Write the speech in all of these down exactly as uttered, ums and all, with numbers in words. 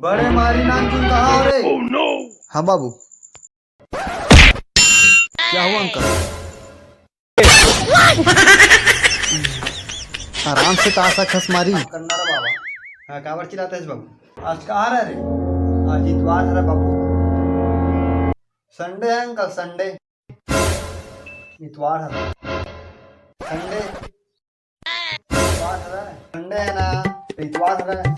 बड़े मारी नानचुन कहाँ हो रे? हाँ बाबू। क्या हुआ अंकल? आराम से तासा खस मारी। करना रे बाबा। हाँ, काबर चिल्लात हस बाबू? आज का हरे रे? आज इतवार हरे बाबू। संडे है अंकल, संडे। इतवार हरे। संडे। इतवार हरे। संडे है ना? इतवार हरे।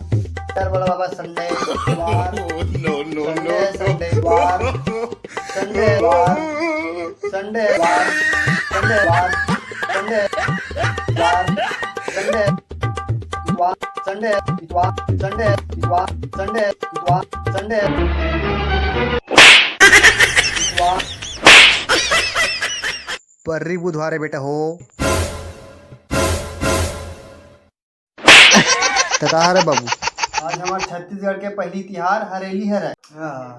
यार बोला बाबा, संडे, इतवार। No, no, Sunday, no। Sunday, इतवार। संडे, इतवार। संडे, इतवार। संडे, इतवार। संडे, इतवार। संडे, इतवार। संडे, इतवार। संडे, इतवार। संडे, इतवार। संडे, इतवार। पर्री बुधवार हे बेटा हो। त का हरे बाबू? आज हमर छत्तीसगढ़ के पहली तिहार हरेली हरे। हाँ।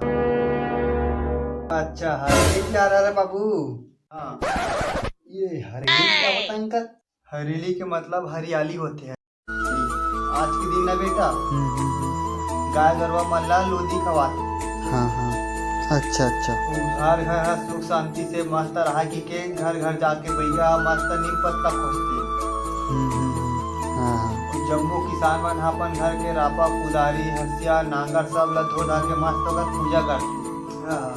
अच्छा, हरेली तिहार हरे बाबू। हाँ। ये हरेली क्या होता है अंकल? हरेली के मतलब हरियाली होथे। आज के दिन ना बेटा, हम्म, हम्म, हम्म। गाय गरवा मन ला लोदी खवाथे। हाँ, हाँ। अच्छा, अच्छा। अउ घर घर ह सुख शांति से मस्त रहा कि के घर घर जाके बइगा ह मस्त नीम पत्ता खोजथे। हम्म, हम्म, हम्म। हाँ, हाँ। अउ जम्मो किसान मन ह अपन घर के रापा, कुदारी, हंसिया, नांगर सब ल धो धा के मस्त ओकर पूजा करथे। हाँ।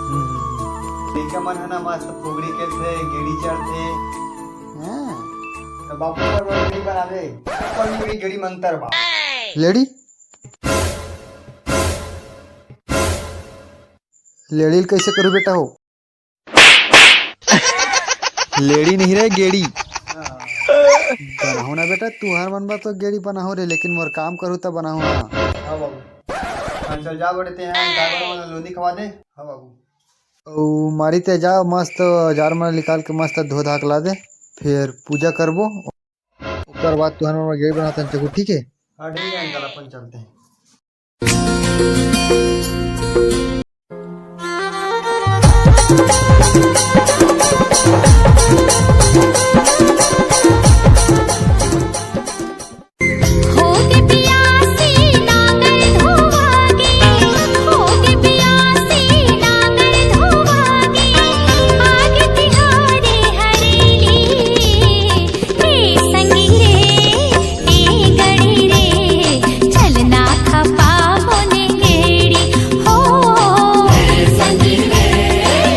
हम्म, हम्म, हम्म। लइका मन ह ना मस्त फुगड़ी खेलथे, गेड़ी चढ़थे। हाँ। त बाबू पर बड़ गेड़ी बनावे, ऊपर में भी गेड़ी मंतर बा। लेड़ी? लेड़ी ल कइसे करू बेटा हो? लेड़ी नहीं रे, गेड़ी। हाँ। बनाहूँ ना बेटा, तुहर मन बा तो गेड़ी बनाहूँ रे, लेकिन मोर काम करू त बनाहूँ। हाँ। हाँ बाबू। हाँ, चल जा बड़े, ते हैं, गाय गरवा मन ल लोदी खवा दे। हाँ बाबू। अउ मारी ते जा, मस्त जार मन निकाल के मस्त धो धा के ला दे, फिर पूजा करबो, ओकर बाद तुहर मन गेड़ी बनाथन चकू, ठीक है? हाँ, ठीक है अंकल, अपन चलते हैं। होगे पियासी नांगर धोवागे, होगे पियासी नांगर धोवागे, आगे तिहारे हरेली, ए संगी रे, ए गड़ी रे, चलना खपा मोने गेड़ी हो। ए संगी रे,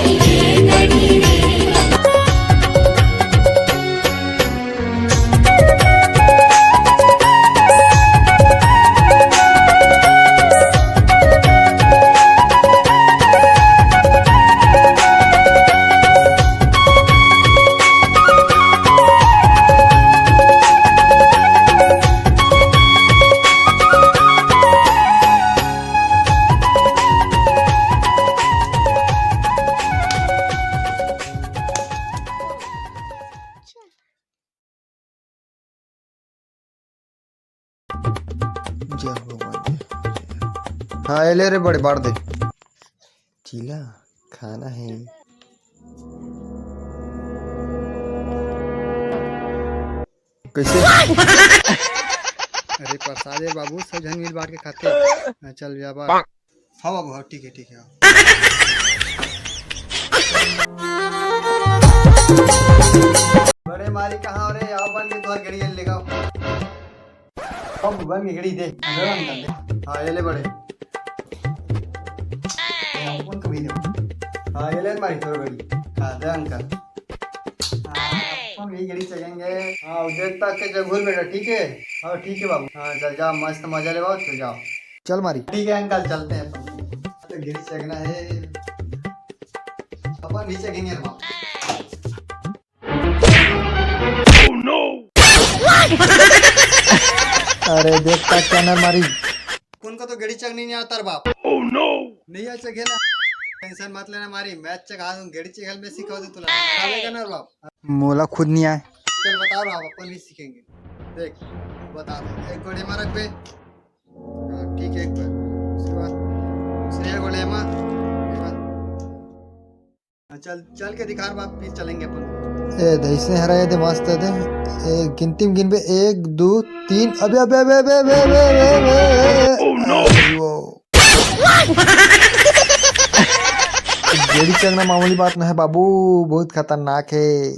ए गड़ी रे। जय हो भगवान, जय। हाँ, ये ले रे बड़े, बांट दे। चीला खाना है। कैसे? अरे प्रसाद है बाबू, सब झन मिल बांट के खाते। हाँ, चल जा बा। हाँ बाबू, हाँ, ठीक है, ठीक है, हाँ। बड़े मारी कहाँ हो रे? आओ बन के तोहर गेड़ी लेके आओ। बाबू बन के गेड़ी दे। अरे अंकल दे। हाँ, ये ले बड़े। ये अपन को भी दे। हाँ, ये ले मारी तोहर गेड़ी। हाँ, दे अंकल। हाँ, अपन भी गेड़ी चगेंगे। हाँ, उधर तक के जगह बेटा, ठीक है? हाँ, ठीक है बाबू। हाँ, चल जा, मस्त मजा ले बाबू, चल जाओ। चल मारी। ठीक है अंकल, चलते हैं अपन। तो गेड़ी चगना है, अपन भी चगेंगे रे बाबू। अरे देख का क्या नर मारी। कौन का तो गेड़ी चगनी नहीं आता रे बाप। नहीं आ चघे ना। टेंशन मत लेना मारी, मैं चघा दूं, गेड़ी चघल में सिखा दूं तुला। आवेगा ना रे बाप? मोला खुद नहीं आए। चल बताओ रे बाप, अपन भी सीखेंगे। देख, बता दे, एक गोड़े में रख बे। हाँ, ठीक है, एक बार। उसके बाद दूसरे गोले में, उसके बाद हाँ, चल, चल के दिखा रहा, फिर चलेंगे अपन। ए, दे, इसने हरा ये दे, मस्त है दे। ए, गिनती में गिनबे, एक, दो, तीन। अबे, अबे, अबे, अबे, अबे, अबे, अबे, अबे। Oh, no। अरे वो। गेड़ी चलना मामूली बात ना है बाबू, बहुत खतरनाक है।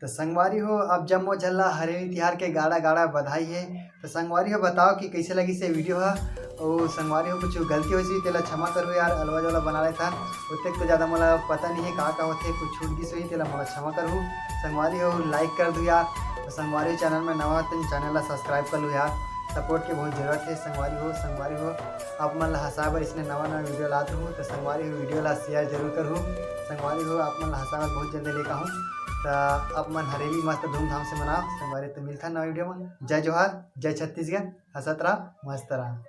तो संगवारी हो, अब जम्मो झन ला हरेली तिहार के गाड़ा गाड़ा बधाई है। तो संगवारी हो, बताओ कि कैसे लगिस ये वीडियो हा। और संगवारी हो, कुछ गलती होइस होही तेला क्षमा करहू यार, अलवा जलवा बना लेथन। ओतेक तो ज़्यादा मोला पता नहीं है का का होथे, कुछ छूट गिस होही तेला मोला क्षमा करहू। संगवारी हो, लाइक कर दू यार। और संगवारी हो, चैनल में नवा हो तो चैनल ला सब्सक्राइब कर लू यार, सपोर्ट के बहुत जरूरत है। संगवारी हो, संगवारी हो, आप मन ला हंसाए बर इसने नवा नवा वीडियो लात रहूँ। तो संगवारी हो, वीडियो ला शेयर जरूर करहू। संगवारी हो, आप मन ला हंसाए बर बहुत जल्दी लेके आहूँ। तो आप मन हरेली मस्त धूमधाम से मनाओ। संगवारी, तो मिलथन नवा वीडियो में। जय जोहार, जय छत्तीसगढ़, हंसत रहा, मस्त रहा।